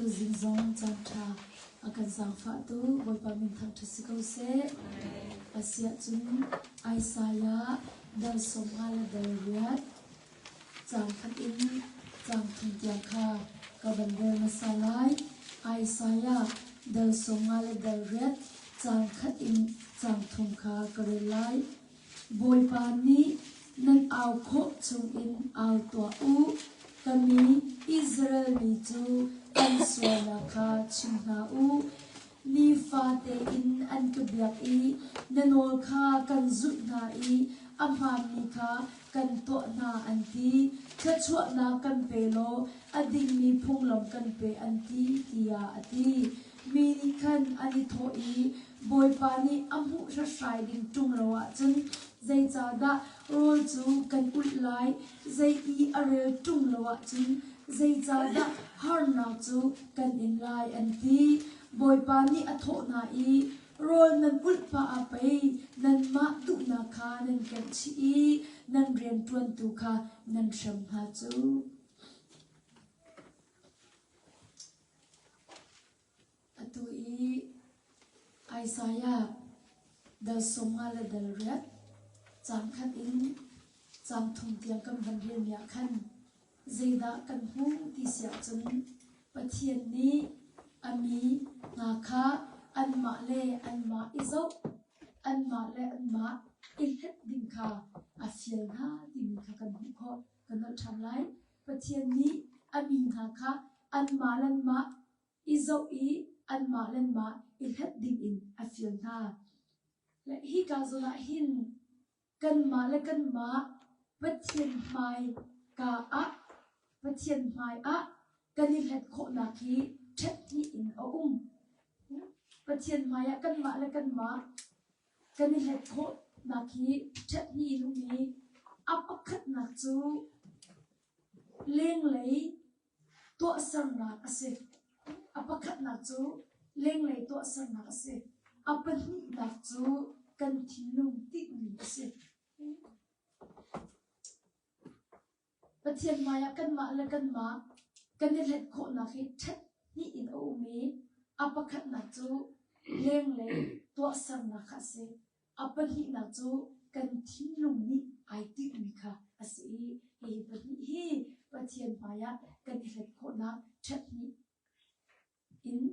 Tuzing zong caanṭha a kan zaangfahtu Bawipa min thangṭhat si ko seh. Asiahcun Isaiah dal 50 le dal riat caang khat in caang thum tiang kha ka van rel hmasa lai. Isaiah dal 50 le dal riat caang khat in caang thum kha ka rel lai. Bawipa nih nan au khawh chungin au tuah u. Ka mi Israel mi cu an sualnak kha chim hna u. Nifate in an ka biak i na nawl kha kan zulh hna i a hmaanmi kha kan tuah hna an ti. Thluachuahnak kan pe law a dingmi phunglam kan pe an ti, tiah a ti. Mi nih khan an i thawh i, Bawipa nih a hmuh hrathrai ding ṭung lo ahcun zeicahdah rawl cu kan ulh lai? Zei i a rel ṭung lo ahcun zeicahdah harnak cu kan in lai? an ti. Bawipa nih a thawh hna i, Rawl nan ulh pah ah pei nanmah duhnak kha nan kemh chih i nan rianṭuantu kha nan hrem hna cu. Atu i Isaiah dal 50 le dal riat caang khat in caang thum tiang kan van relmi ah khan zeidah kan hmuh ti si ahcun Pathian nih a mi hna kha anmah le anmah i zoh, anmah le anmah i hlet ding kha a fial hna timi kha kan hmuh khawh. Kan nolh ṭhan lai. Pathian nih a mi hna kha anmah le anmah i zoh i anmah le anmah i hlet dingin a fial hna. Le hika zawn ah hin kanmah le kanmah Pathian hmai ka ah Pathian hmai ah kan i hlet khawhnak hi ṭhet hnih in a um. Pathian hmai ah kanmah le kanmah kan i hlet khawhnak hi ṭhet hnih in um i a pakhatnak cu lenglei tuahsernak a si. A pakhatnak cu lenglei tuahsernak a si. A pahnihnak cu kan thinlung tinhmi a si. Pathian hmaiah kanmah le kanmah kan i hlet khawhnak hi ṭhet hnih in a um i a pakhatnak cu lenglei tuahsernak kha a si. A pahnihnak cu kan thinlung nih ai tinhmi kha a si i hihi pahnih hi Pathian hmaiah kan i hlet khawhnak ṭhet hnih in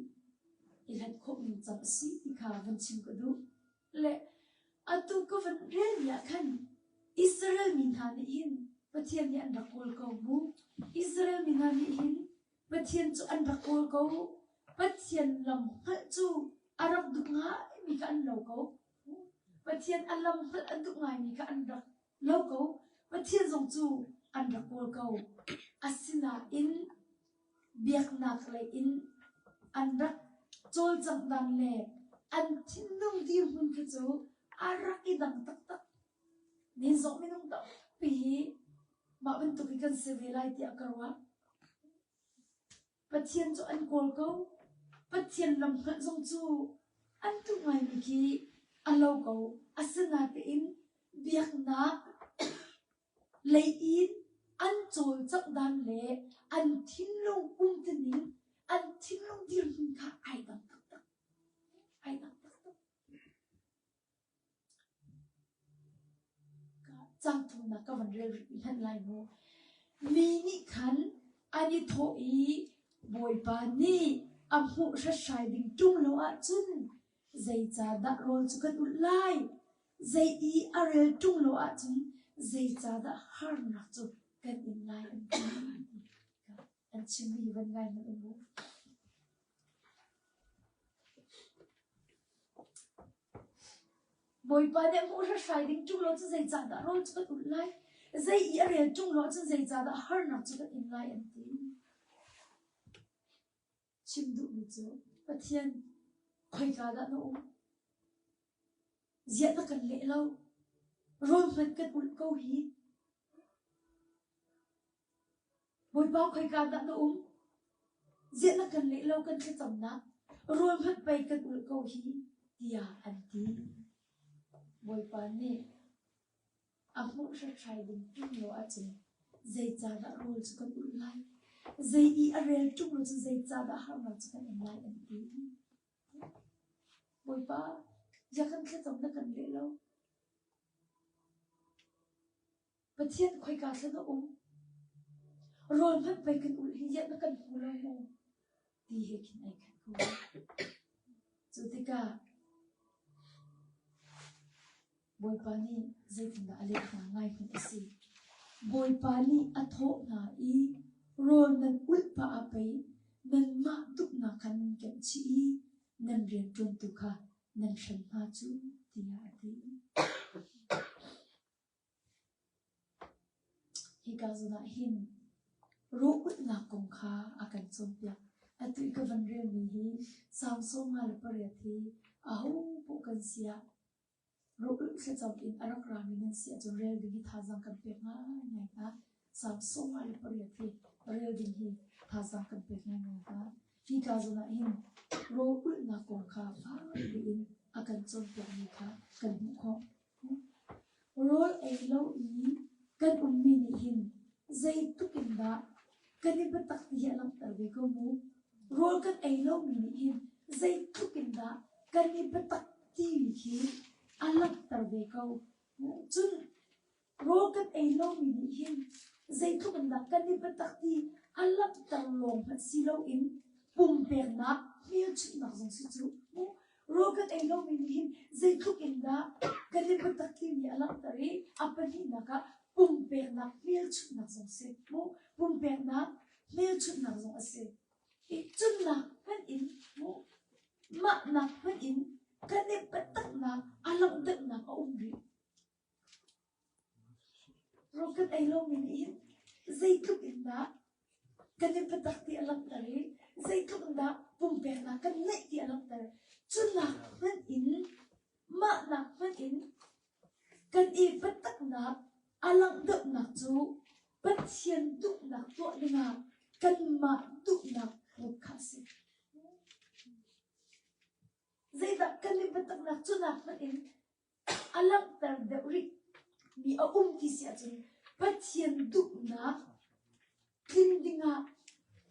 i hlet khawh ningcang a si ti kha van chim ka duh. Le atu ka van relmi ah khan Israel mi hna nih hin Pathian nih an rak kawl ko mu. Israel mi hna nih hin Pathian cu an rak kawl ko. Pathian lam hngalh cu a rak duh ngaimi kha an lo ko. Pathian a lam hngalh a duh ngaimi kha an rak lo ko. Pathian zong cu an rak kawl ko. Asinain biaknak lei in an rak cawlcangh dan le an thinlung dirhmun khi cu a rak i dang taktak. Nin zong minung tampi hi mah bantuk hi kan si ve lai tiah ka ruah. Pathian cu an kawl ko. Pathian lam hngalh zong cu an duh ngaimi khi a lo ko. Asinain biaknak lei in an cawlcangh dan le an thinlung umtuning, an thinlung dirhmun kha ai dang taktak. Ai dang taktak. Cangthumnak ka van rel rih hmanh lai mu. Mi nih khan an i thawh i Bawipa nih a hmuh hrathrai ding ṭung lo ahcun zeicahdah rawl cu kan ulh lai? Zei i a rel ṭung lo ahcun zeicahdah harnak cu kan in lai an ti. An chimmi van ngai hmanh u mu. Bawipa nih a hmuh hrathrai ding ṭung lo cu zeicahdah rawl cu kan ulh lai? Zei i a rel ṭung lo ahcun zeicahdah harnak cu kan in lai an ti. Chim duhmi cu Pathian khoika dah na um? Ziah na kan leh lo? Rawl hmanh kan ulh ko hi. Bawipa khoika dah na um? Ziah na kan leh lo kan thlacamnak? Rawl hmanh pei kan ulh ko hi, tiah an ti. Bawipa nih a hmuh hrathrai ding ṭung lo ahcun zeicahdah rawl cu kan ulh lai? Zei i a rel ṭung lo cun zeicahdah harnak cu kan in lai an ti. Bawipa, bia kan thlacam na kan leh lo. Pathian khoika thla na um? Rawl hmanh pei kan ulh hi iah na kan hmu lo maw? Ti he khin ai khat ko. Cu tikah Bawipa nih zeitindah a leh hna ngai hmanh a si. Bawipa nih a thawh hna i rawl nan ulh pah ah pei nanmah duhnak kha nan kemh chih i nan rianṭuantu kha nan hrem hna cu, tiah a ti. Hika zawn ah hin rawh ulhnak kong kha a kan cawnpiak. Atu i ka van relmi hi Salm 58 hi ahopaoh kan si ah rawh ulh thlacam in a rak rami nan si ahcun rel ding hi thazaang kan pek ngaingai hna. Salm 58 hi rel ding hi thazaang kan pek ngaingai hna. Hika zawn ah hin rawl ulhnak kong kha fakpi in a kan cawnpiakmi kha kan hmuh khawh. Rawl ei lo i kan ummi nih hin zeitluk in dah kan i biatak ti hi a langhter ve ko mu. Rawl kan ei lomi nih hin zeitluk in dah kan i biatak timi khi a langhter ve ko. Cun Rawl kan ei lomi nih hin zeitluk in dah kan i biatak ti a langhter lawng hmanh si loin pumpeknak hmelchunhnak zong si cu. Rawl kan ei lomi nih hin zeitluk in dah kan i biatak timi a langhter i a pahnihnak ah pumpeknak hmelchunhnak zong si. Pumpeknak hmelchunhnak zong a si. I cunnak hmanh in mahnak hmanh in kan i biataknak a langhternak a um rih. Rawl kan ei lomi nih hin zeitluk in dah kan i biatak ti a langhter i zeitluk in dah pumpeknak kan neih ti a langhter. Cunak hmanh in mahnak hmanh in kan i biataknak a langh deuhnak cu Pathian duhnak tuah dingah kanmah duhnak hlawt kha a si. Zeidah kan i biataknak cunak hmanh in A langhter deuh rih mi a um ti si ahcun Pathian duhnak tlin dingah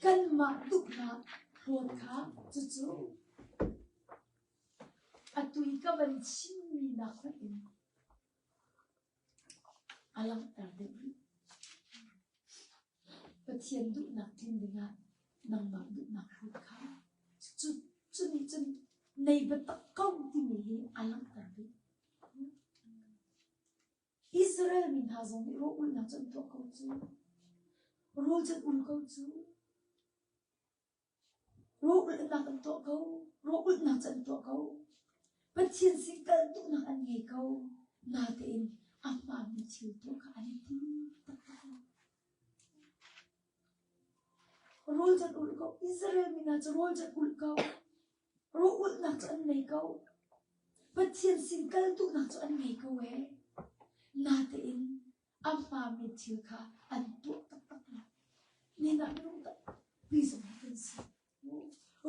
kanmah duhnak hlawt kha cucu atu i ka van chimmi nak hmanh in a langhter deuh rih. Pathian duhnak tlin dingah nangmah duhnak hlawt kha cu cu nih cun nei biatak ko timi hi a langhter rih. Israel mi hna zong nih rawl ulhnak cu an tuah ko cu. Rawl cu an ul ko cu. Rawl ulhnak an tuah ko. Rawl ulhnak cu an tuah ko. Pathian sin kal duhnak an ngei ko. Natein a hmaanmi thil tuah kha an i tim taktak lo. Rawl cu an ulh ko. Israel mi hna cu rawl cu an ulh ko. Rawl ulhnak cu an nei ko. Pathian sin kal duhnak cu an ngei ko ee. Natein a hmaanmi thil kha an tuah taktak lo. Nihin ah minung tampi zong hi kan si.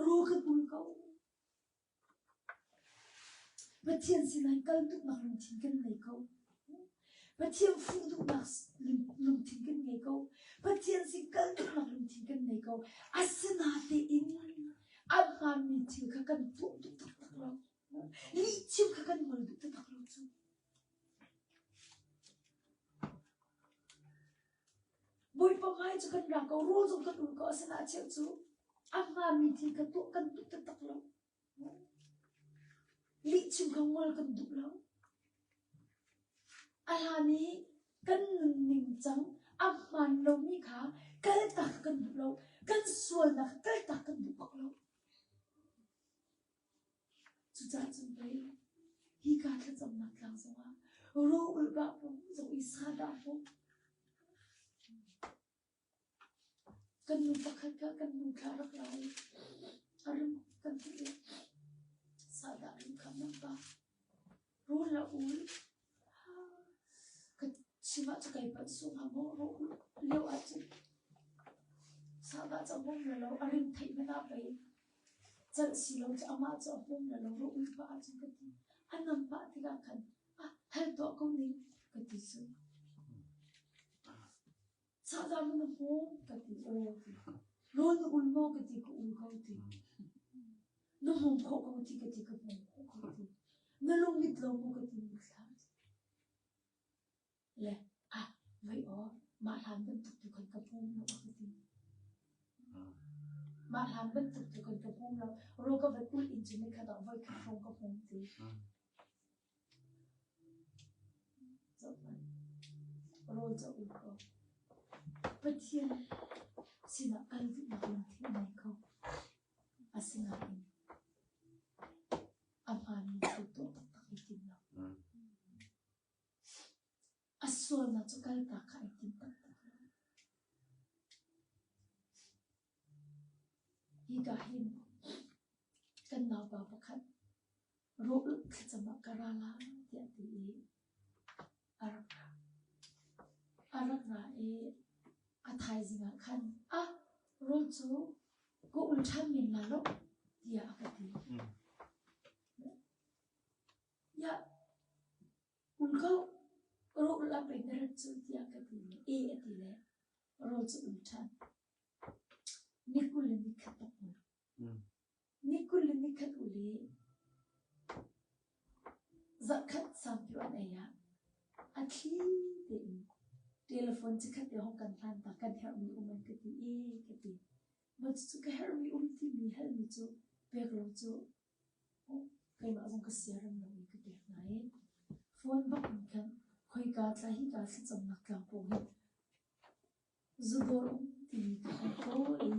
Rawl kan ul ko. Pathian sinah kal duhnak lungthin kan ngei ko. Pathian fuh duhnak lungthin kan ngei ko. Pathian sin kal duhnak lungthin kan ngei ko. Asinatein a hmaanmi thil kha kan tuah duh taktak lo. Lihchim kha kan ngol duh taktak lo cu. Bawipa hmai cu kan ra ko, rawl zong kan ul ko, asinain cheu cu a hmaanmi thil kha tuah kan duh taktak lo. Lihchim kha ngol kan duh lo. A hlan i kan nunning cang a hmaan lomi kha kaltak kan duh lo. Kan sualnak kha kaltak kan duh bak lo. Cucaah cun pei hika thlacamnak tlang zongah rawl ulh dah maw, zong i sa dah maw, Kan nu pakhat kha kan nu thla rak la i a rim kan ti i sahdah rim kha nan pa rawl a ul. Ka chim ah cu kai palh sung hnga maw rawl ul lio ahcun sahdah cu a hmum la lo a rim theih hmanh ah pei celh si lo cu amah cu a hmum la lo rawl ul pah ahcun ka ti. A nam pah tikah khan ah hal tuah ko ning ka ti cu. Sahdah maw na hmawm ka ti aw ti. Rawl na ul maw ka ti ka ul ko ti. Na hmawm khawh ko ti ka ti ka hmawm khawh ko ti. Na lung mit lo maw ka ti mit hlah ti. Le ah vei aw mah hlan bantuk tu khan ka hmawm lo a ka ti. Mah hlan bantuk tu khan ka hmawm lo. Rawl ka van ul in cu nikhat ah voi khat hrawng ka hmawm ti. Rawl ca ul ko. Pathian sinah kal duhnak lungthin a ngei ko. Asinain a hmaanmi thil tuah taktak ai tim lo. A sualnak cu kaltak kha ai tim taktak lo. Hika hin kan naupa pakhat rawl thlacam ah ka ra lai tiah a ti i a rak ra. A rak ra i a thaizing ah khan, "Ah, rawl cu ka ul ṭhan men la lo," tiah a ka ti. "Iah, ul ko, rawl ah pei na rat cu," tiah ka ti le, "E," a ti le rawl cu ul ṭhan. Ni 20 le nikhat bak ul. Ni 20 le nikhat ul i zarhkhat saupi an ei ah a thli tein telephone chikkhat te hong kan hlan ta kan herhmi um an ka ti i ka ti. Mah cucu ka herhmi um timi halmi cu pek lo cu keimah zong ka siarem lo i ka pek hna i phone bak in khan khoika thla hika thlacamnak tlang pawng hi Zudawr um timi ka hei kawl i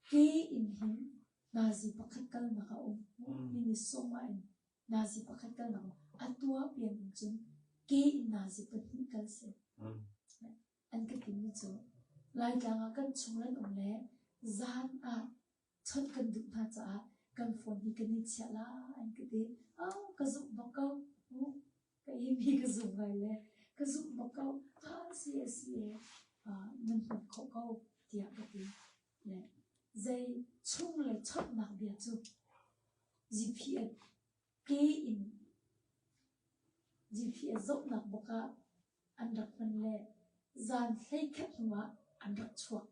ke in hin nazi pakhat kalnak a um. Minnesota in nazi pakhat kalnak a um. A tuah pian in cun ke in nazi pahnih kal si. An ka timi cu Laitlang ah kan chung lan um le zan ah chawnh kan duh hna caah kan phone hi kan i chiah la an ka ti. Oh, ka zumh bak ko. Ka imi ka zumh ngai le ka zumh bak ko. Ah, si a si e, nan hman khawh ko tiah ka ti. Le zei chung le chawnhnak bia cu GPS ke in GPS zohnak bak ah an rak hman le zan 11 hnu ah an rak chuak.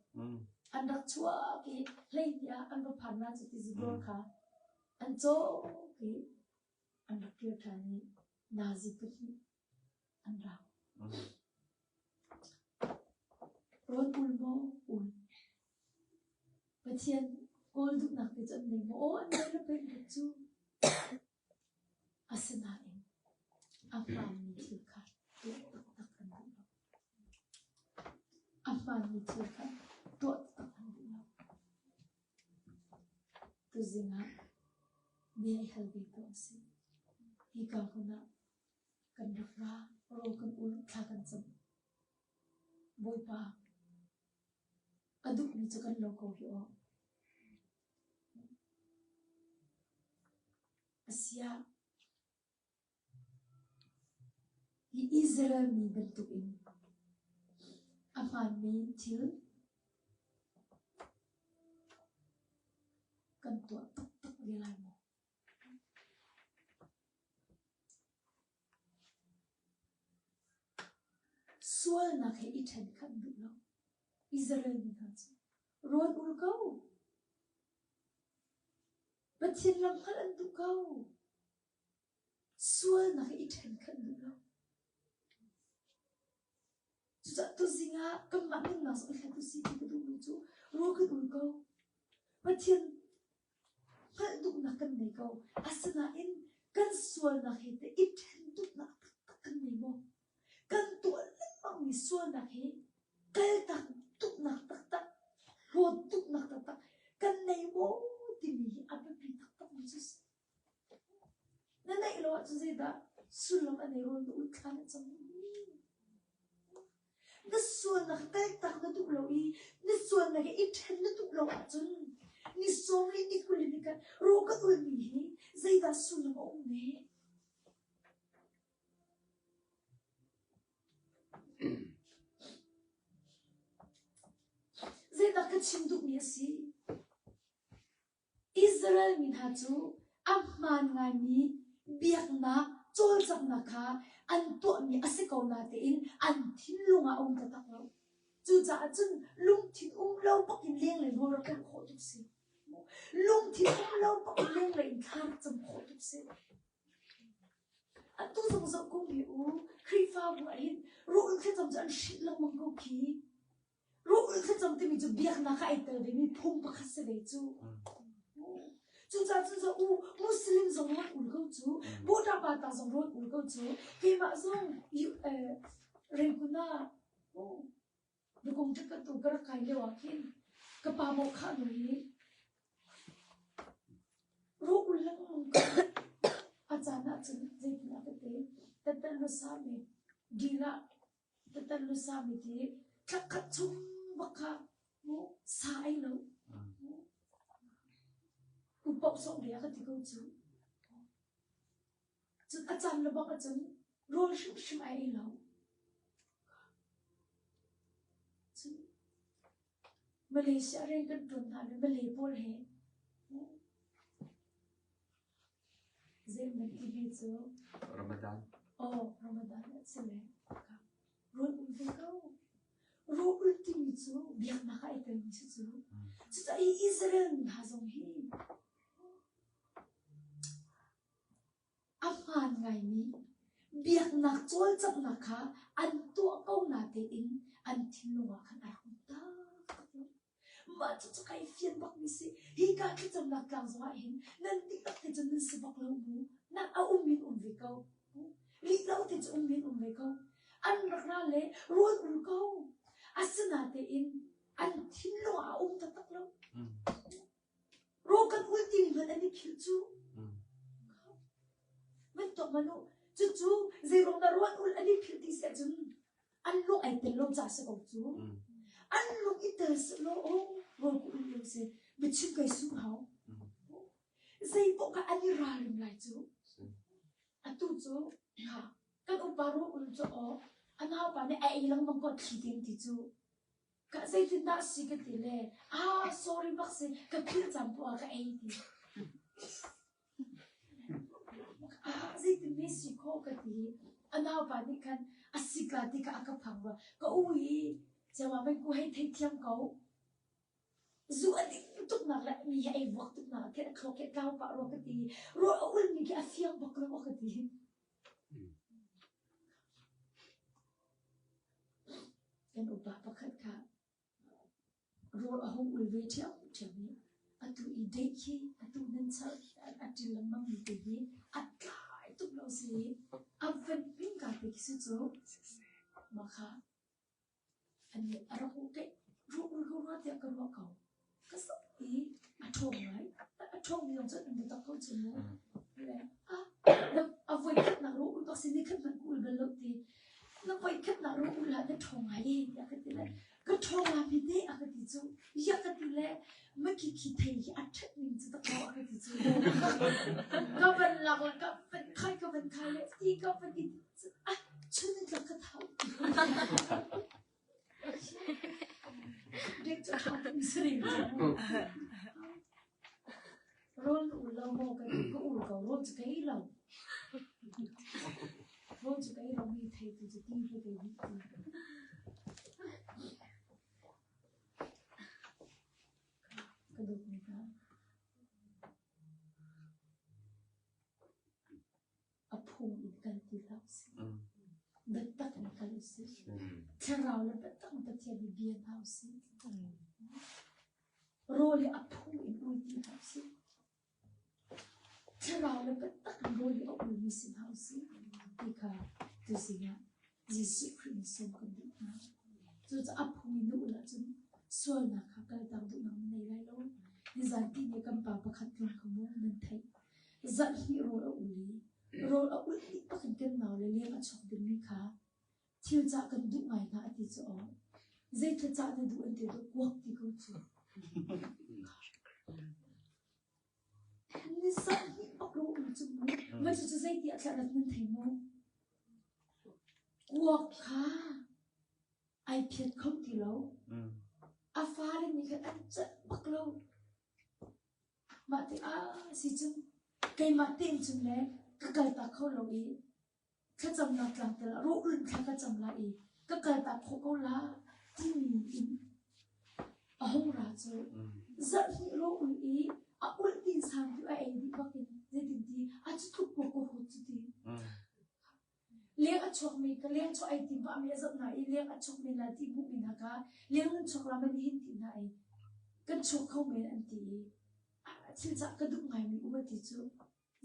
An rak chuak i 12 ah an va phan la cu ti zudawr kha an cawk i an rak kir ṭhan i nazi pahnih an ra. Rawl ul maw ul? Pathian kawl duhnak te cu an nei maw? Aw an nei la peng cu. Asinain a hmaanmi thil kha tuah taktak an duh lo. A hmaanmi thil kha tuah taktak an duh lo. Tuzing ah bia i hal ve tuah u sih. Hika hmun ah kan rak ra, rawl kan ul, thla kan cam. Bawipa, a duhmi cu kan lo ko hi aw. Asiah, hi Israel mi bantukin a hmaanmi thil kan tuah taktak ve lai maw? Sualnak he i ṭhen kha an duh lo. Israel mi hna cu rawl ul ko. Pathian lam hngalh an duh ko. Sualnak he i ṭhen kha an duh lo. Cucaah tuzing ah kanmah nunnak zong i hlat usih ti ka duhmi cu rawl kan ul ko. Pathian hngalh duhnak kan nei ko. Asinain kan sualnak he teh i ṭhen duhnak taktak kan nei maw? Kan tuah lengmangmi sualnak hi kaltak duhnak taktak, hlawt duhnak taktak kan nei maw timi hi a biapi taktakmi cu a si. Na neih lo ahcun zeidah sullam a nei rawl na ul thla na cam Na sualnak kaltak na duh lo i na sualnak i ṭhen na duh lo ahcun ni sawm le ni 20 le ni khat raw kan ulmi hi zeidah sullam a um ne? Zeidah ka chim duhmi a si? Israel mi hna cu a hmaan ngaimi biaknak cawlcanghnak kha an tuahmi a si ko natein an thinlung ah a um taktak lo. Cucaah cun lungthin um lo bak in lenglei rawl rak ulh khawh tuk si. Lungthin um lo bak in lenglei in thla rak cam khawh tuk si. Atu zong zoh ko hme u, Khrihfabu ah hin rawl thlacam cu an hrilh lengmang ko khi. Rawl thlacam timi cu biaknak ah ai tel vemi phung pakhat si ve cu. Cucaah cun zoh u, Muslim zong rawl ul ko cu, Buddha pa ta zong rawl ul ko cu, keimah zong Rangoon ah Nukung ṭhitkhat tu ka rak kai lio ah khin ka pa maw khah nu hi ruh ul lengmang ko. A caan ahcun zeitin a ka ti, tattan lu sami dil ah tattan lu sami ti thlakhat chung bak kha mu sa ei lo. Upok sawm ve a ka ti ko cu. Cun a caan le bang ahcun rawl hrimhrim ai ei lo. Cun Malaysia rian kan ṭuan hna le Malay pawl he zei man timi cu Ramadan. Oh, Ramadan a si le rawl um ve ko. Rawl timi cu biaknak ah ai telmi si cu. Cucaah i Israel hna zong hi A hmaan ngaimi biaknak cawlcanghnak kha an tuah ko natein an thinlung ah khan a rak um taktak lo. Mah cucu kai fian bakmi si. Hika thlacamnak tlang zongah hin nan dihlak te cun nan si bak lo mu. Na a um in um ve ko. Lih lo te cu um in um ve ko. An rak ra le rawl ul ko. Asinatein an thinlung ah a um taktak lo. Raw kan ul timi hmanh an i philh cu. Van tuak hmanh u. Cucu zeiruang dah rawl ul an i philh ti si ahcun an lung ai tel lo ca si ko cu. An lung i tel sehlaw aw rawl ka ul lo si biachim kai sum hau. Zei poh kha an i ralring lai cu. Atu cu ha kan upa rawl ul cu aw a naupa nih a ei lengmang ko thli ding ti cu. Ka zeitindah si ka ti le ah sorry bak si ka philh caan poah ah ka ei ti. Ah zeitin ne si khawh ka ti. A naupa nih khan a sik la ti kha a ka phang rua. Ka u i cewa mei ku hei thei thiam ko. Zu a ding tuk nak le mi hi ei vuak tuk nak khi a thluak khi a tlau pah rua ka ti. Ruah a ul mi khi a fiang bak lo ka ti. Kan upa pakhat kha rawl a hung ul ve ṭhiamṭhiam i atu i date hi atu nan char a ṭil lengmangmi te hi a tlai tuk lo si i a van hminka te khi si cu mah kha Annih a rak uh keih ruah ul ko rua tiah ka ruah ko. Ka zoh i a ṭhawng ngai. A ṭhawngmi zong cu an biatak ko cu mu. Le ah a voi khatnak ruah ul bak si ni khat hmanh ka ul bal lo ti. Na voi khatnak ruah ul ah na ṭhawng ngai e tiah ka ti le ka ṭhawng la mi te a ka ti cu. Ya ka ti le makhi khi thei hi a ṭhat ning cu tak ko a ka ti cu. Ka van lak le ka van khai ka van khai le ti ka van i Ah, chun in tlak ka thau. Dek cu ṭha tuk siring Rawl na ul lo maw ka ti ka ul ko rawl cu ka ei lo. Rawl cu ka ei lo mi thei tu cu ti he ka ei ti. Ka dawtmi hna. A phung in kal ti hlah usih. Biatak in kal usih. Thlarau le biatak in Pathian hi bia hna usih. Rawl hi a phung in ul ti hlah usih. Thlarau le biatak in rawl hi a ulmi si hna usih. Ti kha tuzing ah Jesuh Khrih nih sawm kan duh hna. Cucaah a phung in na ul ahcun sualnak kha kaltak duhnak na nei lai lo. Nizan ti nih kan pa pakhat tlung kha maw nan theih. Zarh hnih rawl a ul i rawl a ulh dih bak in kan naule leng a chuak dingmi kha thil cah kan duh ngai hna a ti cu aw. Zei thil cah na duh an ti cu kuak ti ko cu. Ni zarh hnih bak rawl ul cu mu. Mah cucu zei ti a thlah rat nan thei maw? Kuak kha ai phiat kho ti lo. A fale nih khan an celh bak lo. Mah ti ah si cun keimah tein cun le ka kaltak kho lo i thlacamnak tlangtel ah rawlulh thla ka cam lai i ka kaltak khawh ko la. Timi in a hung ra cu zarhhnih raw ul i a ulh tin sang cu a ei dih bak in zeitin ti a cu tluk kuak ka hut cu ti. Leng a chuakmi ka leng chuah ai tim pahmi a zoh hna i leng a chuak men la ti hmuh mi hna kha leng nan chuak la man hin ti hna i kan chuak kho men an ti i thil cah ka duh ngaimi um a ti cu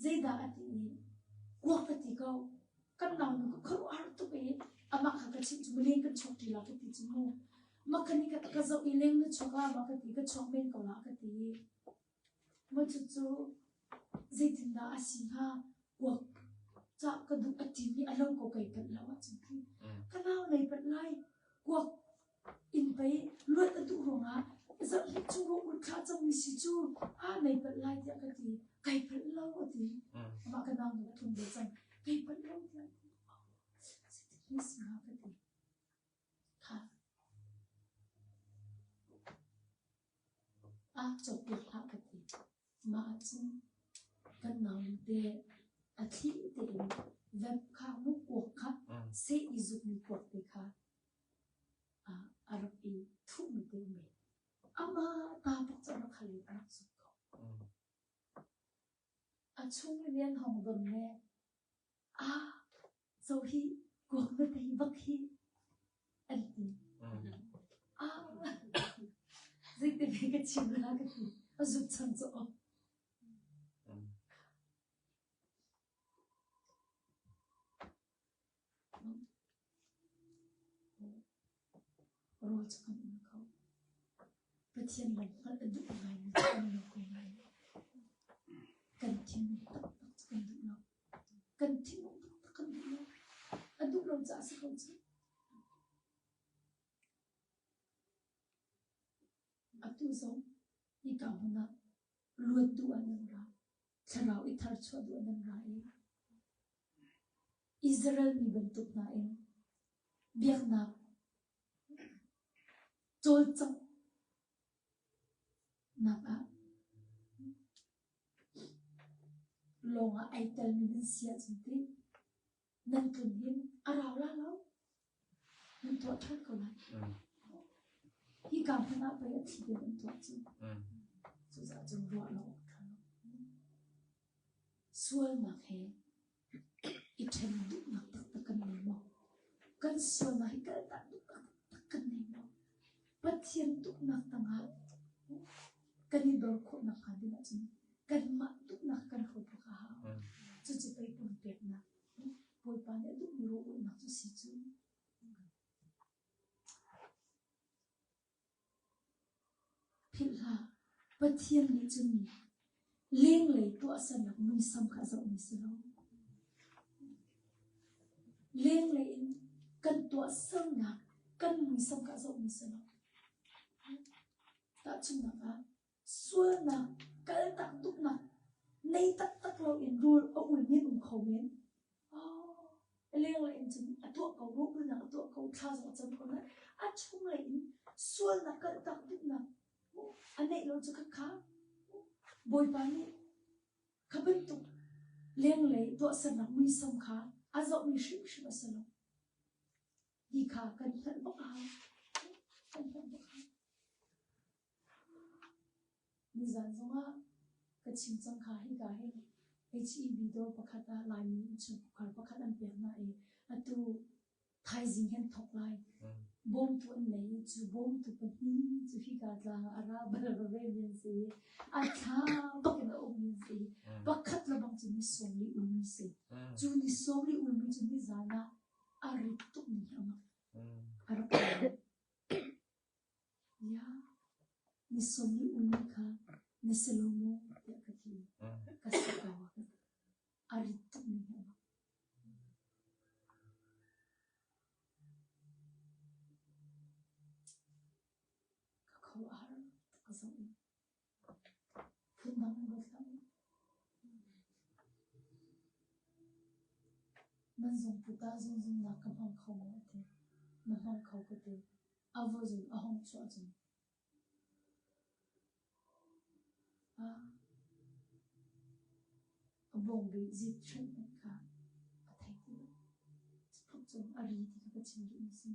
Zeidah a ti i kuak ka ti ko. Kan naunu ka khuaruahhar tuk i amah kha ka chimh cu leng kan chuak ṭi la ka ti cu mu. Mah ka nih ka zoh i leng na chuak ah ma ka ti ka chuak men ko la ka ti i maw cucu zeitindah a si hnga kuak cah ka duh a timi a lo ko kai palh lo ahcun khi ka nau nei palh lai kuak Inn pei luat a duh ruangah zarhhnih chung rawh ulh thla cangmi si cu aa nei palh lai tiah ka ti. Kai palh lo a ti. Amah ka nau nu a tlung ve cang. Kai palh lo tiah a ti. Zeitin si hnga ka ti. Kha. A cawkpiak hlah ka ti. Mah ahcun kan naunu te a thli tein vep kha mu kuak kha seh i zukmi kuak te kha a rak i thuhmi te um ve. Amah ta bak cu a rak hal i a rak zuk ko. A chung in an hong don le ah zo hi kuak na tei bak hi an ti. Ah zeiti ve ka chim la ka ti. A zuk cang cu. Rawl cu kan um kho. Pathian lam hngalh a duh ngaimi cu kan lo ko nain kan thinlung taktak cu kan duh lo. Kan thinlung taktak kan duh lo. A duh lo caah a si ko cu. Atu zong hika hmun ah luat duh ah nan ra. Thlarau i tharchuah duh ah nan ra i Israel mi bantuk hna in biaknak cawlcanghnak ah lawng ah ai telmi nan si ahcun teh nan tlun hin a rau la lo. Nan tuah ṭhan ko lai. Hika hmanh ah pei a thi tein an tuah cu. Cucaah cun ruah lo awk ṭha lo. Sualnak he i ṭhen duhnak taktak kan nei maw? Kan sualnak hi kaltak duh taktak kan nei maw? Pathian duhnak tangah kan i dor khawh nakhnga ding ahcun kanmah duhnak kan hlawt bak a hau. Cucu pei pumpeknak Bawipa nih a duhmi rawlulhnak cu si cu. Philh hlah, Pathian nih cun lenglei tuahsernak muisam kha a zohmi si lo. Lenglei in kan tuahsernak kan muisam kha a zohmi si lo. Tahchunhnak ah, sualnak kaltak tuknak nei taktak loin rawl a ulmi an um kho men. Lenglei in cun a tuah ko, rawlulnak a tuah ko, thla zong a cam ko nain a chunglei in sualnak kaltak duhnak a neih lo cu khakha Bawipa nih kha bantuk lenglei tuahsernak muisam kha a zohmi hrimhrim a si lo. Ti kha kan hngalh bak a hau. Kan hngalh bak a hau. Nizan zongah ka chim cang kha hika hin HEB dawr pakhat ah Laimi innchungkhar pakhat an pek hna i atu thaizing hi an thawk lai. Bawmtu an nei i cu bawmtu pahnih cu hika tlang ah a ra bal veve mi an si i a thla bak in a ummi an si i pakhat le bang cu ni 40 ummi si. Cu ni 40 ummi cu nizan ah a rit tukmi hi a mak. A rak Ya, ni 40 ummi kha na si lo maw tiah ka ti. Ka si ko a ka ti. A rit tukmi hi a mak. Ka khuaruah a har tuk ka zoh i phundang in ruat hlah u. Nan zungput ah zungzungnak ka hmang kho maw a ti. Na hmang kho ka ti. A va zun a hung chuah cun A bawngbi zit hrenh hmanh kha a thei ti lo. Cutluk cun a ri ti kha ka chim duhmi si.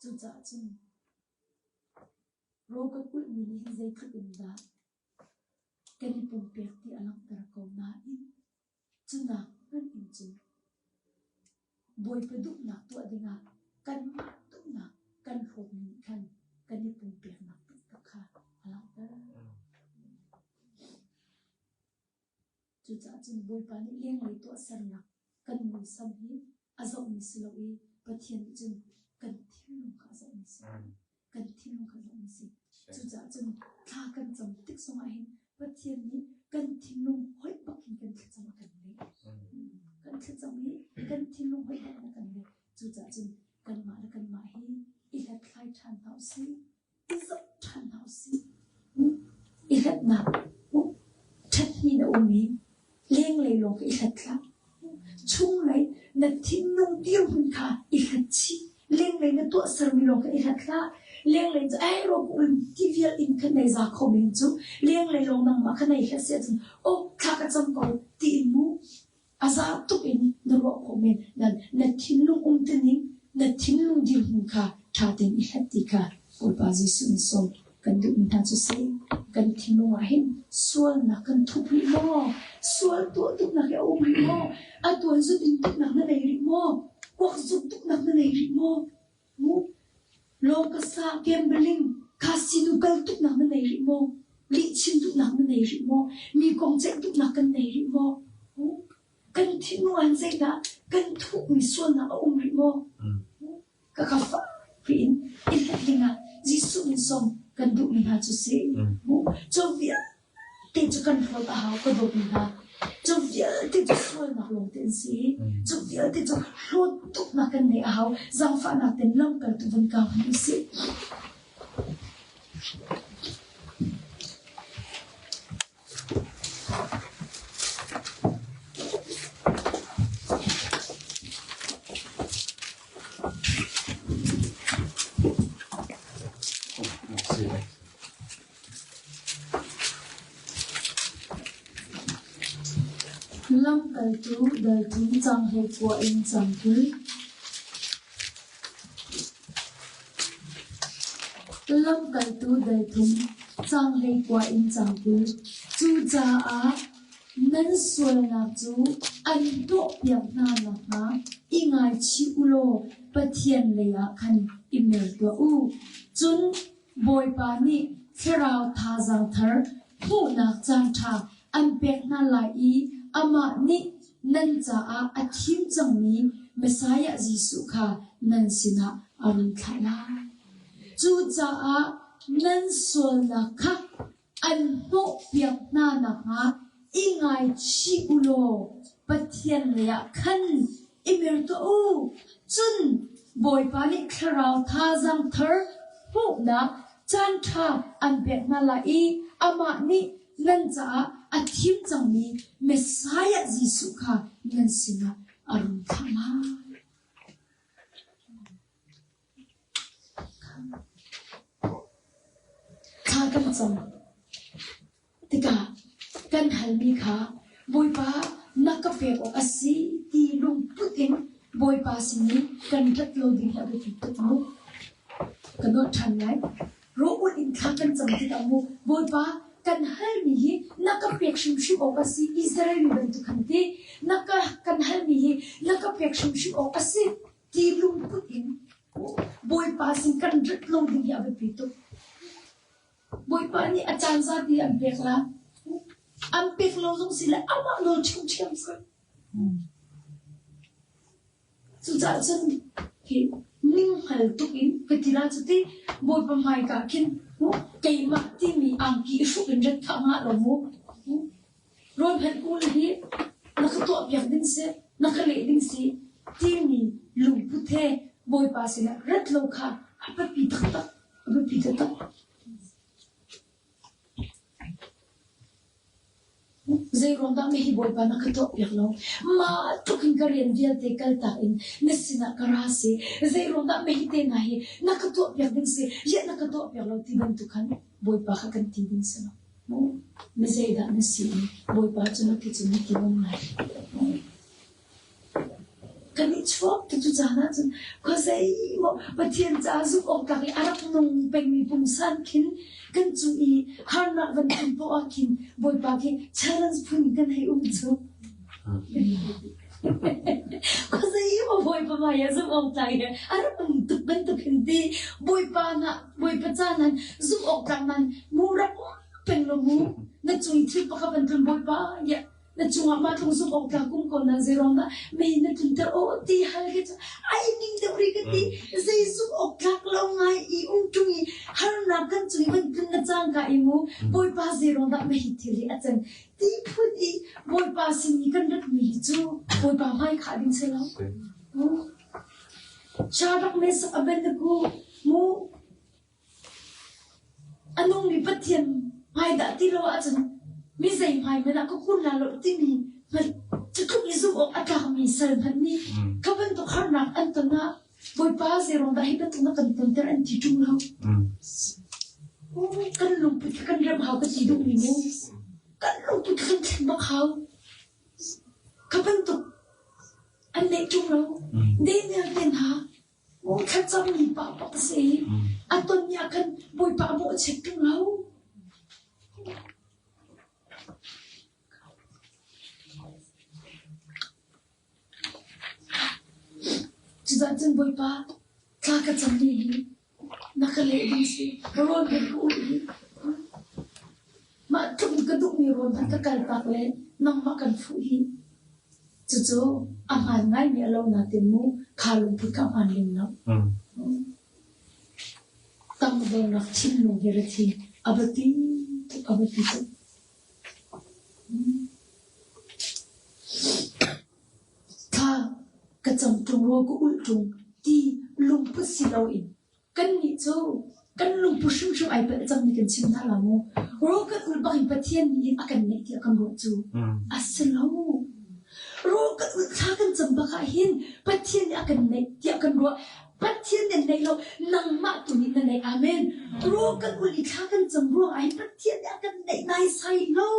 Cucaah cun rawl kan ulhmi nih hin zeitluk in dah kan i pumpek ti a langhter ko nain cunak hmanh in cun Bawipa duhnak tuah dingah kanmah duhnak kan hlawtmi nih khan kan i pumpeknak taktak kha a langhter. Cucaah cun Bawipa nih lenglei tuahsernak kan muisam hi a zohmi si lo i Pathian nih cun kan thinlung kha a zohmi si. Kan thinlung kha a zohmi si. Cucaah cun thla kan cam tik zongah hin Pathian nih kan thinlung hoih bak hin kan thlacam a kan leh. Kan thlacam hi kan thinlung hoih bak in a kan leh. Cucaah cun kanmah le kanmah hi i hlathlai ṭhan hna usih. I zoh ṭhan hna usih. I hlatnak ṭhathni na um i lenglei lawng kha i hlat hlah. Chunglei na thinlung dirhmun kha i hlat chih. Lenglei na tuahsermi lawng kha i hlat hlah. Lenglei cu ei rawk ul ti vial in khan nei za kho men cu. Lenglei lawng nangmah kha nei hlat si ahcun oh thla ka cam ko tiin mu A za tuk in na ruah khawh men. Nan na thinlung umtuning, na thinlung dirhmun kha ṭha tein i hlat ti kha Bawipa Jesuh nih sawm kan duhmi hna cu si. Kan thinlung ah hin sualnak kan thup rih maw? Sual tuah tuknak hi a um rih maw? A tuan zut in tuknak na nei rih maw? Kuak zuk tuknak na nei rih maw? Lawngkasa gambling casino kal tuknak na nei rih maw? Lihchim duhnak na nei rih maw? Mi kong ceih duhnak kan nei rih maw? Kan thinlung ah zeidah kan thuhmi sualnak a um rih maw? Ka ka fak in i hlat dingah Jesuh min sawm kan duhmi hna cu si. Cu vialte Ti cu kan hlawt a hau ka dawtmi hna. Cu vialte cu sualnak lawngte an si i cu vialte cu hlawt tuknak kan neih a hau. Zaangfahnak ten lamkaltu van kau hmanh usih. Lamkaltu dal thum canghlei kua in cang 20. Lamkaltu dal thum canghlei kua in cang 20. Cucaah nan sualnak cu an hnawhpiak hna nakhnga i ngaichih u law Pathian leiah khan i mer tuah u. Cun Bawipa nih thlarau thazaang thar hmuhnak caanṭha an pek hna lai i amah nih nan caah a thim cangmi Messiah Jesuh kha nan sinah a run thlah lai. Cucaah nan sualnak kha an hnawhpiak hna nakhnga i ngaichih u law Pathian leiah khan i mer tuah u. Cun Bawipa nih thlarau thazaang thar hmuhnak caanṭha an pek hna lai i amah nih nan caah a thim cangmi Messiah Jesuh kha nan sinah a run thlah lai. Thla kan cam tikah kan halmi kha Bawipa na ka pek awk a si ti lungput in Bawipa sin i kan rat lo ding hi a biapi tuk mu. Ka nolh ṭhan lai. Rawh-ulh in thla kan cam tikah mu Bawipa kan halmi hi na ka pek hrimhrim awk a si Israel mi bantuk khan ti na ka kan halmi hi na ka pek hrimhrim awk a si ti lungput in Bawipa sin kan rat lo ding hi a biapi tuk. Bawipa nih a caan zati an pek la. An pek lo zong si le amah nawl ṭhiamṭhiam si. Cucaah cun hi ninghngal tuk in ka ti la cu ti Bawipa hmaika khin keimah timi angki i hruk in rat kha ngah lo mu. Rawl hmanh kawl hi na ka tuahpiak ding si, na ka leh ding si timi lungput he Bawipa sinah rat lo kha a biapi taktak, a biapi taktak. Zeiruang dah hi Bawipa na ka tuahpiak lo? Mah tluk in ka rian vialte kaltak in na sinah ka ra si. Zeiruang dah hi te hna hi na ka tuahpiak ding si, rian na ka tuahpiak lo ti bantuk khan Bawipa kha kan ti ding si lo. Mi zeidah na si i Bawipa cu na ti cu na ti ngam lai. Kan i chuak ti cu caan ahcun khuazei maw Pathian caah zumh awk tlak i a rak nung pengmi pungsan khin kan cung i harnak van tlun poah ah khin Bawipa khi challenge phun in kan hei um cu. Khuazei maw Bawipa hmai ah zumh awk tlak i a rak um tuk bantuk hin ti Bawipa na Bawipa ca nan zumh awk tlak nan mu rak um peng lo mu na cung thil pakhat van tlun Bawipa yeah na cungah mah tlung zumh awk tlak um ko na zei ruang dah mei na tlunter aw ti hal khi cu ai ning deuh ri ka ti zei zumh awk tlak lo ngai i um ṭung i harnak kan cung i van tlun na cangka i mu Bawipa zei ruang dah mei thil hi a can ti phun i Bawipa sin i kan rat mi hi cu Bawipa hmai khah ding si lo Shadrach Meshach Abednego mu A nungmi Pathian hmai dah ti lo ahcun mi zei hmai hmanh ah ka kun la lo timi hmanh cutluk i zumh awk a tlakmi sal hmanh nih kha bantuk harnak an ton ah Bawipa zeiruang dah hi bantuk na kan tonter an ti ṭung lo. Kan lungput kha kan remh hau ka ti duhmi mu. Kan lungput kha kan thlen bak hau. Kha bantuk an neih ṭung lo. Daniel te hna Thlacammi pa bak a si. A ton ah khan Bawipa a mawhchiat ṭung lo. Cucaah cun Bawipa thla ka cammi hi na ka leh ding si. Rawl kan ka ulh hi. Mah tluk in ka duhmi rawl hmanh ka kaltak le nangmah kan fuh hi. Cucu a hmaan ngaimi a lo nain mu kha lungput kha a hmaan lem lo. Tangdornak thinlung hi rathi a biapi tuk a biapi tuk. Thla ka cam ṭung rawl ka ulh ṭung ti lungput si loin Kannih cu kan lungput hrimhrim ai palh cangmi kan chim hna la maw? Rawl kan ulh bak in Pathian nih a kan neih tiah kan ruah cu a si lo. Rawl kan ulh thla kan cam bak ah hin Pathian nih a kan neih tiah kan ruah. Pathian nih an neih lo, nangmah tu nih na neih. Amen. Rawl kan ulh i thla kan cam ruang ah hin Pathian nih a kan neih naisai lo.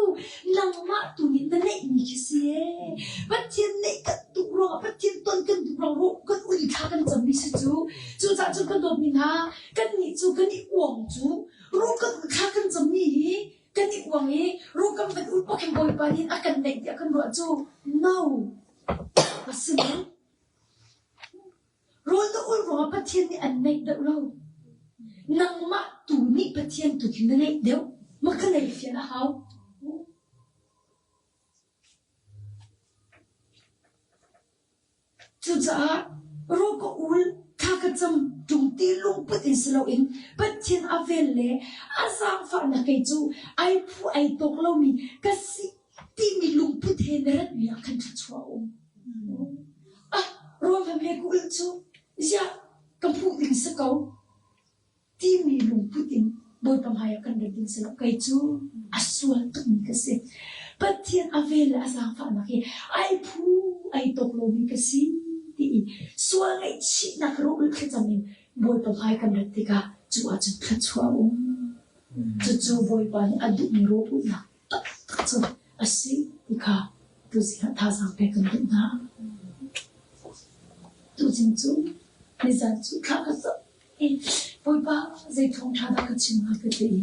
Nangmah tu nih na neihmi khi si ee. Pathian neih kan duh ruangah Pathian ton kan duh ruang rawl kan ulh i thla kan cammi si cu. Cucaah cun kan dawtmi hna, kannih cu kan i uang cu ruh kan thla kan cammi hi kan i uang i ruh kan van ulh bak hin Bawipa nih a kan neih tiah kan ruah cu no a si lo. Rawl na ulh ruangah Pathian nih an neih deuh lo. Nangmah tu nih Pathian tu khi na neih deuh. Ma ka nei fian a hau. Cucaah raw ka ul, thla ka cam ṭung ti lungput in si loin Pathian a vel le a zaangfahnak kei cu ai phu ai tawk lomi ka si timi lungput he na ratmi ah khan thluachuah a um. Ah, rawl hmanh he ka ulh cu ziah ka hmuh ding si ko. Timi lungput in Bawipa hmaiah kan rat ding si lo. Kei cu a sual tukmi ka si. Pathian a vel le a zaangfahnak hi ai phu ai tawk lomi ka si ti i sual ngaihchihnak rawlulh thlacam in Bawipa hmai kan rat tikah cu ahcun thluachuah a um. Cucu Bawipa nih a duhmi rawlulhnak taktak cu a si ti kha tuzing ah thazaang pek kan duh hna. Tuzing cu nizan cu thla ka cam. Bawipa zei thawngṭha dah ka chim hnga ka ti i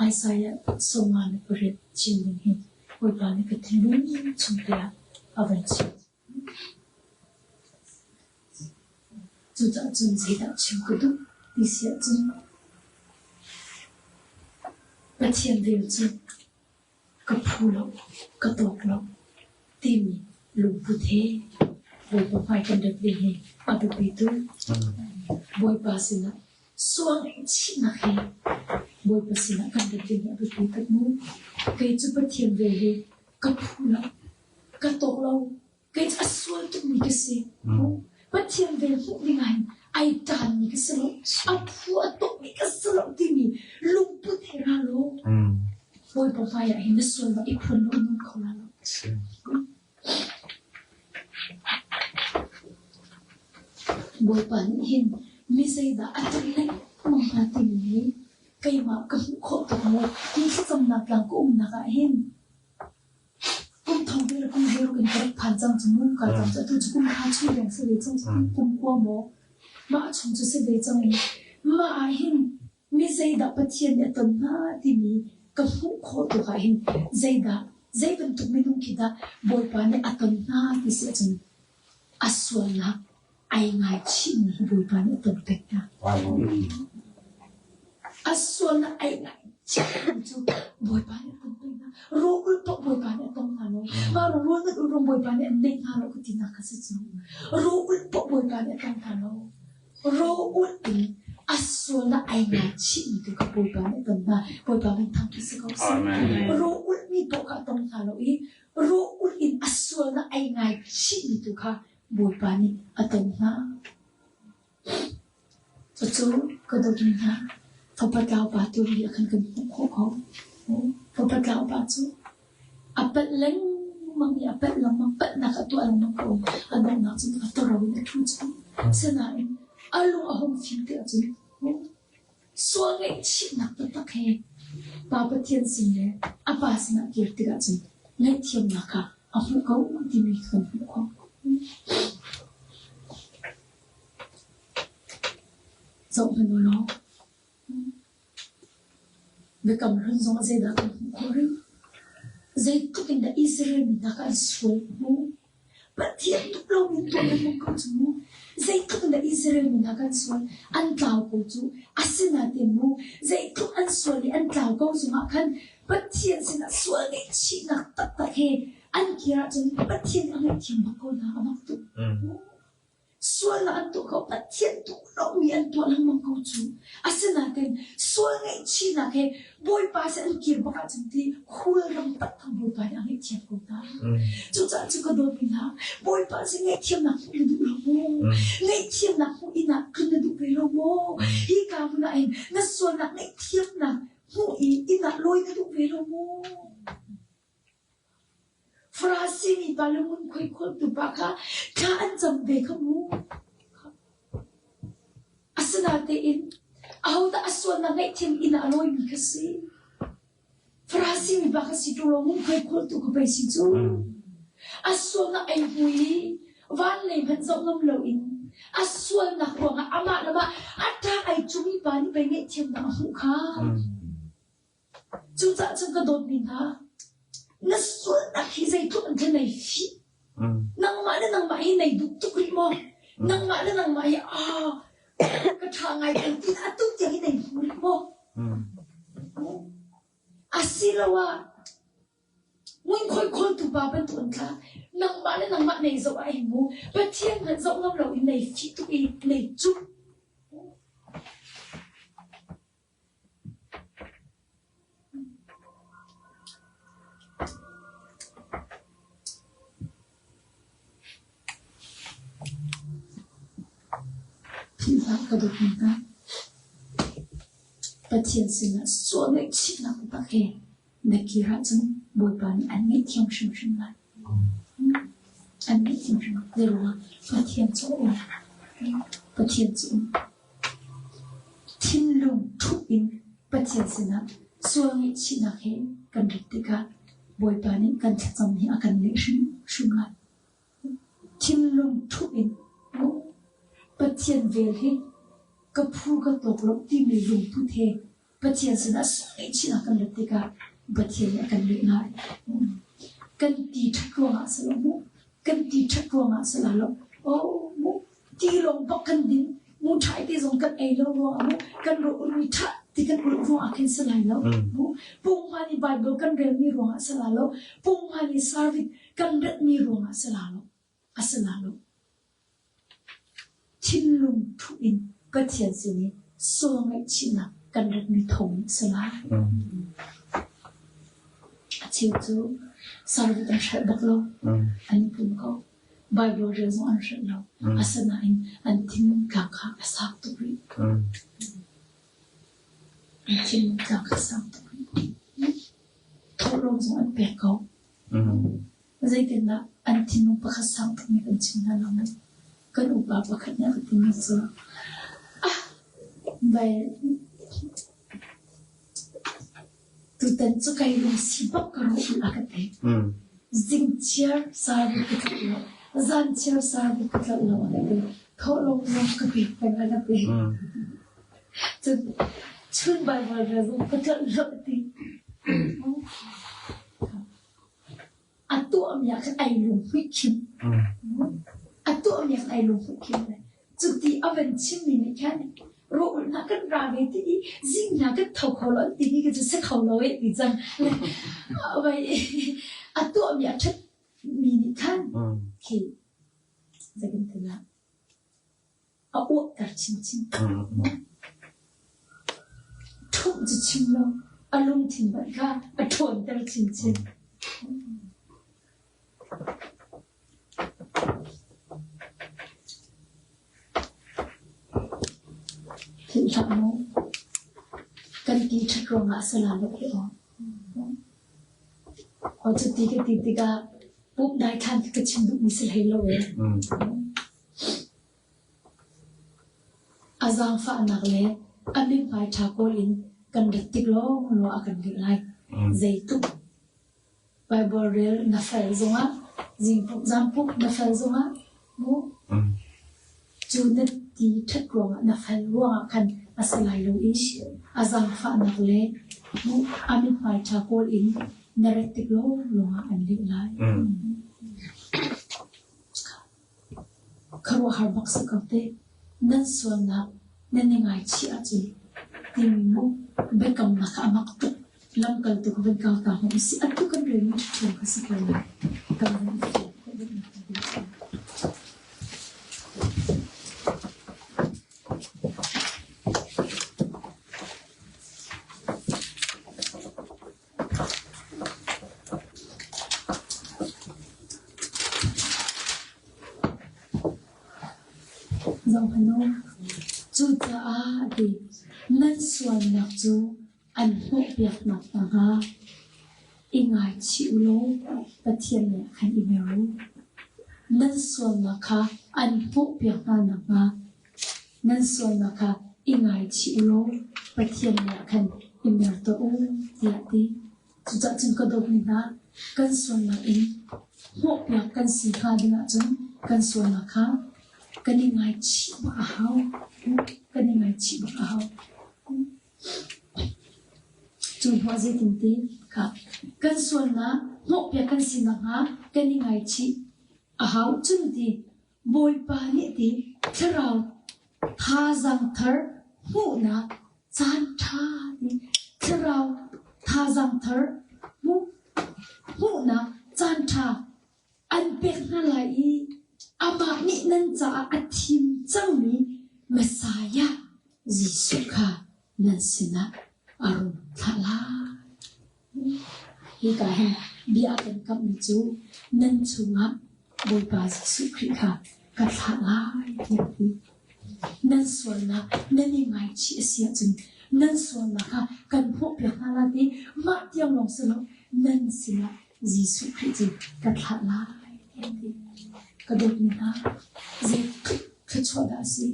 Isaiah 58 chim ding hi Bawipa nih ka thinlung chung te ah a van chim. Cucaah cun zeidah chim ka duh ti si ahcun Pathian vel cu Ka phu lo, ka tawk lo timi lungput he Bawipa hmai kan rat ding hi a biapi tuk. Bawipa sinah sual ngaihchihnak he Bawipa sinah kan rat ding hi a biapi tuk mu. Kei cu Pathian vel hi ka phu lo, ka tawk lo, Kei cu a sual tukmi ka si. Pathian vel hmuh ding ah hin ai ṭaanmi ka si lo. A phu a tawhmi ka si lo timi lungput he ra law Bawipa hmaiah hin na sualnak i phuan law nung kho la lo. Bawipa nih hin mi zeidah a ton lengmang hna timi hi keimah ka hmuh khawh tuk maw? Hi thlacamnak tlang ka umnak ah hin. Kum thong te le kum 16 in ka rak phan cang cu mu ka cang cu atu cu kum hra chung leng si ve cang cu kum kua maw mah chung cu si ve cang i mah ah hin mi zeidah Pathian nih a ton hna timi ka hmuh khawh tuk ah hin zeidah zei bantuk minung khi dah Bawipa nih a ton hna ti si ahcun a sualnak ai ngaichihmi hi Bawipa nih a ton pek hna. A sualnak ai ngaichihmi cu Bawipa nih a ton pek hna. Rawlulh paoh Bawipa nih a tong hna lo. Mah rawl nan ulh ruang Bawipa nih an neih hna lo ka tinak kha si cu. Rawlulh paoh Bawipa nih a tong hna lo. Rawlulh in a sualnak ai ngaichihmi tu kha Bawipa nih a ton hna. Bawipa min thangṭhat si ko seh. Rawlulhmi paoh kha a tong hna lo i rawlulh in a sualnak ai ngaichihmi tu kha Bawipa nih a ton hna. Cucu ka dawtmi hna, fapa tlau pa tu ri ah khan kan hmuh khawh ko. Fapa tlau pa cu a palh lengmang i a palh lengmang, palhnak a tuah lengmang ko. A donghnak cun a toro in a ṭhu cang. Sinain a lung a hung fim ti ahcun sual ngaihchihnak taktak he Pa Pathian sin le a Pa sinah kir tikah cun ngaihthiamnak kha a hmuh ko timi kan hmuh khawh. Zoh hmanh u law, Biakam Hlun zongah zeidah kan hmuh khawh rih? Zeitluk in dah Israel mi hna kha an sual mu? Pathian tuk lomi an tuah lengmang ko cu mu. Zeitluk in dah Israel mi hna kha an sual? An tlau ko cu. Asinain mu, zeitluk an sual i an tlau ko zongah khan Pathian sinah sual ngaihchihnak taktak he an kir ahcun Pathian a ngaihthiam bak ko hna. A mak tuk. Sualnak an tuah ko, Pathian duh lomi an tuah lengmang ko cu. Asinain sual ngaihchihnak he Bawipa sin an kir bak ahcun ti khulram taktak Bawipa nih a ngaihthiam ko hna. Cucaah cu ka dawtmi hna, Bawipa sin ngaihthiamnak hmuh na duh lo maw? Ngaihthiamnak hmuh inn ah tlun na duh ve lo maw? Hi ka hmun ah hin na sualnak ngaihthiamnak hmuh i inn ah lawi na duh ve lo maw? Farasi mipa le ngunkhuai khawltu pa kha thla an cam ve kha mu. Asinain ahodah a sualnak ngaihthiam inn ah a lawimi kha si? Farasi mipa kha si ṭung lo ngunkhuai khawltu kha pei si cu. A sualnak ei hmu i van lei hmanh zoh ngam loin a sualnak ruangah amah le mah a ṭa ai cumi pa nih pei ngaihthiamnak a hmuh kha. Cucaah cun ka dawtmi hna, na sualnak hi zeitluk in khan nai fih. Nangmah le nangmah hi nai duh tuk rih maw? Nangmah le nangmah hi aa ka ṭha ngai ko ti atu tiang hi nai hmu rih maw? Asiloah ngunkhuai khawltu pa bantuk an tla. Nangmah le nangmah nei zoh ah hin mu Pathian hmanh zoh ngam loin nei fih tuk i nei cuh. Philhhlah ka dawtmi hna, Pathian sinah sual ngaihchihnak taktak he na kir ahcun Bawipa nih an ngaihthiam hrimhrim lai. An ngaihthiam hrimhrim. Zeiruangah? Pathian cu a um. Pathian cu um. Thinlung ṭhup in Pathian sinah sual ngaihchihnak he kan rat tikah Bawipa nih kan thlacam hi a kan leh hrimhrim lai. Thinlung ṭhup in Pathian vel hi ka phu ka tawk lo timi lungput he Pathian sinah sual ngaihchihnak kan rat tikah Pathian nih a kan leh lai. Kan ti ṭhat ruangah si lo mu, kan ti ṭhat ruangah si lai lo. Oh, mu, ti lawng bak kan din, mu ṭhai te zong kan ei lo ruangah mu, kan rawh ulmi ṭha ti kan ulh ruangah khin si lai lo. Mu, pumhman i Bible kan relmi ruangah si lai lo. Pumhman i service kan retmi ruangah si lai lo. A si lai lo. Thinlung thuh in Pathian sin i sual ngaihchihnak kan ratmi thawng a si lai. A cheu cu service an hrelh bak lo. An i pum ko. Bible rel zong an hrelh lo. Asinain an thinlung tlak kha a sak tuk rih. An thinlung tlak kha a sang tuk rih. Thawhlawm zong an pek ko. Zeitindah an thinlung pakhat sang tukmi kan chim hna lo maw? Kan upa pakhat nih a ka timi cu, ah, vai tutan cu kai lungsi bak ka rawh a ka ti. Zingchiar sarbi ka tlolh lo, zanchiar sarbi ka tlolh lo a ka ti. Thawhlawm zong ka pek peng a ka ti. Cun chun Baibal rel zong ka tlolh lo a ti. A tuahmi ah khan ai lunghmuih khim. A tuahmi ah khan ai lunghmuih khim. Cuti a van chimmi nih khan rawlulhnak kan ra ve ti i zing hna kan tho kho lo an timi khi cu si kho lo eh ti cang. Vai a tuahmi a ṭhatmi nih khan khi zeitin ti lah a uahter chinchin. Ṭhumh cu chim lo a lungthin hmanh kha a ṭhawnter chinchin. Philh hlah mu. Kan ti ṭhat ruangah a si la lo hi aw. Aw cuti ka ti tikah pumh daithlan khi ka chim duhmi si hlei lo ee. A zaangfahnak le a mithmai ṭha kawl in kan rat tik lawnglawng a kan leh lai. Zeitluk Baibal rel na fel zongah, zingpumh zampumh na fel zongah mu cu na ti ṭhat ruangah na fel ruangah khan a si lai lo i a zaangfahnak le mu a mithmai ṭha kawl in na rat tik lawnglawng ah an leh lai. Khuaruahhar bak si ko teh! Nan sualnak nan i ngaichih ahcun timi mu biakamnak kha a mak tuk. Lamkaltu ka van kau ta hmanh usih. Atu kan relmi ṭhiṭhiam kha si ko lai. Kan van i fian khawh deuhnak ding caah. Zohhmanh u, cucaah a ti, nan sualnak cu an hnawhpiaknak hna hnga i ngaichih u law Pathian nih khan i mer u. Nan sualnak kha an hnawhpiak hna nakhnga Nan sualnak kha i ngaichih u law Pathian nih khan i mer tuah u, tiah a ti. Cucaah cun ka dawtmi hna, kan sualnak in hnawhpiak kan si hnga ding ahcun kan sualnak kha kan i ngaichih bak a hau. Kan i ngaichih bak a hau. Cu hnuah zeitinti kha kan sualnak hnawhpiak kan si nakhnga kan i ngaichih a hau. Cun ti Bawipa nih ti thlarau thazaang thar hmuhnak caanṭha ti thlarau thazaang thar hmuhnak caanṭha an pek hna lai i amah nih nan caah a thim cangmi Messiah Jesuh kha nan sinah a rung thlah lai. Hika hin bia a kan kamhmi cu nan chungah Bawipa Jesuh Khrih kha ka thlah lai tiah a ti. Nan sualnak nan i ngaichih a si ahcun nan sualnak kha kan hmuhpiak hna lai ti mah tiang lawng si lo nan sinah Jesuh Khrih cu ka thlah lai tiah a ti. Ka dawtmi hna, zeitluk thluachuah dah a si?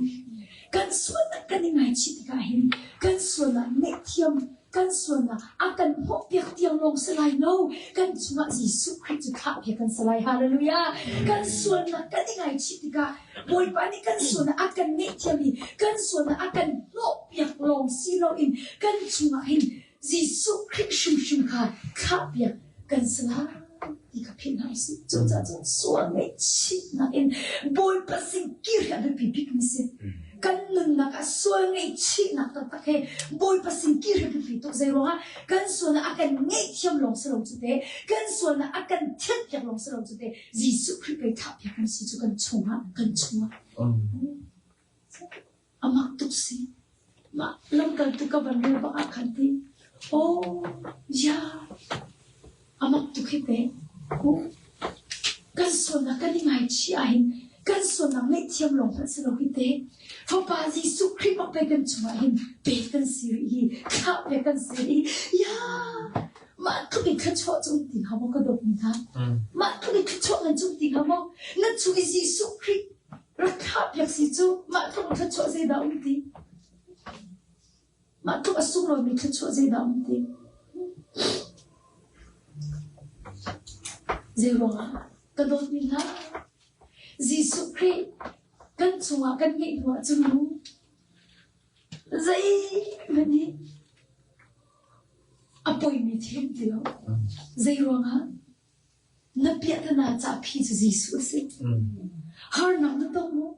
Kan sualnak kan i ngaichih tikah hin kan sualnak ngaihthiam kan sualnak a kan hnawhpiak tiang lawng si lai lo. Kan chungah Jesuh Khrih cu thlahpiak kan si lai. Hallelujah! Kan sualnak kan i ngaichih tikah Bawipa nih kan sualnak a kan ngaihthiam i kan sualnak a kan hnawhpiak lawng si loin kan chungah hin Jesuh Khrih hrimhrim kha thlahpiak kan si lai ti kha philh hna usih. Cucaah cun sual ngaihchihnak in Bawipa sin kir hi a biapi bikmi si. Kan nunnak ah sual ngaihchihnak taktak he Bawipa sin kir hi biapi tuk. Zeiruangah kan sualnak a kan ngaihthiam lawng si lo cu te, kan sualnak a kan thianhpiak lawng si lo cu te, Jesuh Khrih pei thlahpiak kan si cu kan chungah kan chungah. A mak tuk si. Mah lamkaltu ka van rel bak ah khan ti, aw ya, a mak tuk hi teh. Kan sualnak kan i ngaichih ahhin kan sualnak ngaihthiam lawng hmanh si lo hi teh. Fapa Jesuh Khrih bak pei kan chungah hin pek kan si rih hi, thlah pek kan si rih. Ya, mah tluk i thluachuah cu um ti hnga maw ka dawtmi hna? Mah tluk i thluachuah ngan cu um ti hnga maw? Na chung i Jesuh Khrih Rak thlahpiak si cu mah tluk thluachuah zeidah um ti? Mah tluk a sunglawimi thluachuah zeidah um ti? Zeiruangah ka dawtmi hna, Jesuh Khrih kan chungah kan ngeih hnu ahcun mu zeihmanh hi a poimi thil um ti lo. Zeiruangah na piahtana ca phi cu Jesuh a si. Harnak na tong maw?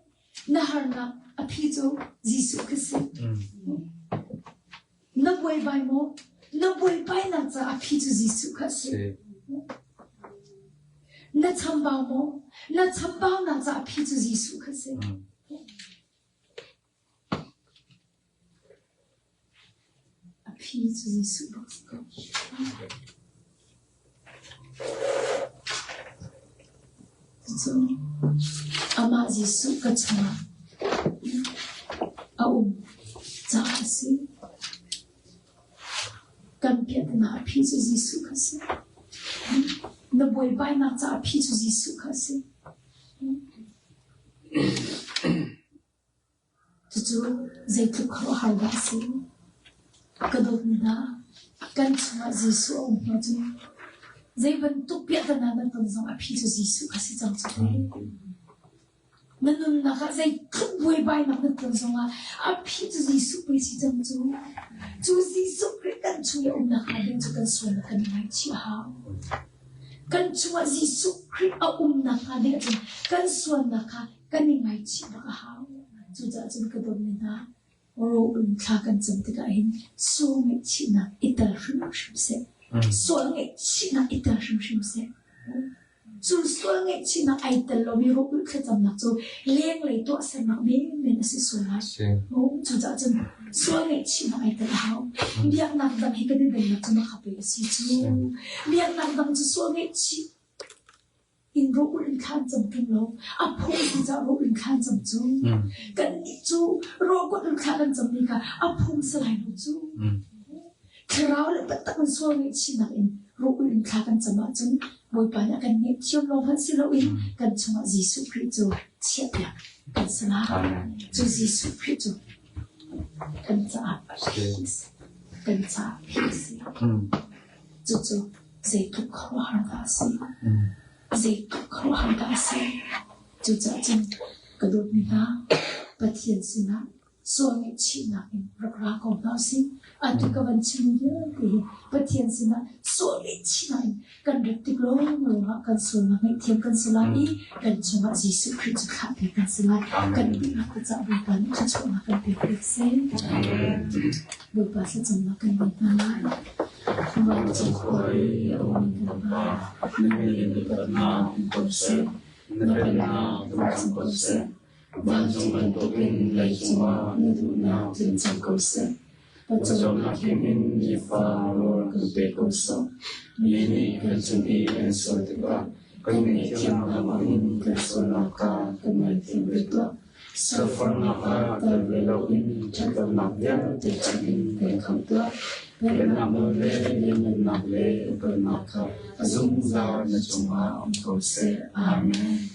Na harnak a phi cu Jesuh kha si. Na buaibai maw? Na buaibainak ca a phi cu Jesuh kha a si. Na chambau maw? Na chambaunak ca a phi cu Jesuh kha a si. A phi cu Jesuh bak si ko. Cucu amah Jesuh ka chungah a um caah a si. Kan piahtana a phi cu Jesuh kha a si. Na buaibainak caah a phi cu Jesuh kha a si. Cucu zeitluk khuaruahhar dah a si! Ka dawtmi hna, kan chungah Jesuh a um hnu cun zei bantuk piahtana nan ton zong a phi cu Jesuh kha si cang cu. Na nunnak ah zeitluk buaibainak na ton zongah a phi cu Jesuh pei si cang cu. Cu Jesuh Khrih kan chung i a umnak hnga ding cu kan sualnak kan i ngaichih a hau. Kan chungah Jesuh Khrih a umnak hnga ding ahcun kan sualnak kha kan i ngaichih bak a hau. Cucaah cun ka dawtmi hna, ro in thla kan cam tikah hin sual ngaihchihnak i tel hrimhrim seh. Sual ngaihchihnak i tel hrimhrim seh. Cu sual ngaihchihnak ai tel lomi rawlulh thlacamnak cu lenglei tuahsernak menmen a si sual lai. Cucaah cun sual ngaihchihnak ai tel a hau. Biaknak dang hi kan i dannak cu maka pei a si cu. Biaknak dang cu sual ngaihchih in rawlulh in thla an cam ṭung lo. A phung si caah rawlulh in thla an cam cu. Kannih cu rawlulh in thla kan cammi kha a phung si lai lo cu. Thlarau le taktak in sual ngaihchihnak in rawlulh in thla kan cam ahcun Bawipa nih a kan ngaihthiam lawng hmanh si loin kan chungah Jesuh Khrih cu chiahpiak kan si lai. Cu Jesuh Khrih cu kan caah peace, kan caah peace si. Cucu zeitluk khuaruahhar dah a si. Zeitluk khuaruahhar dah a si. Cucaah cun ka dawtmi hna, Pathian sinah sual ngaihchihnak in rak ra ko hna usih. Atu ka van chimmi vialte hi Pathian sinah sual ngaihchihnak in kan rat tik lawnglawng ah kan sualnak ngaihthiam kan si lai i kan chungah Jesuh Khrih cu thlahpiak kan si lai. Kan dihlak caah Bawipa nih thluachuahnak kan pek pek seh. Bawipa thlacamnak kan ngei hna lai. Vancung khua i a ummi kan Pa, na min upatnak um ko seh, na pennak rak cang ko seh. Vancung bantukin leicung ah na duhnak tling cang ko seh. Pawcawmnak in nifa rawl kan pe ko sawh. Mi nih kan cung i an sual tikah kan ngaihthiam hna bangin kan sualnak kha kan ngaithiam ve tuah. Sualforhnak ah tel ve loin ṭhatlonak vialte chungin kan khamh tuah. Pennak nawl le lianngannak le upatnak kha a zungzal na cungah um ko seh. Amen.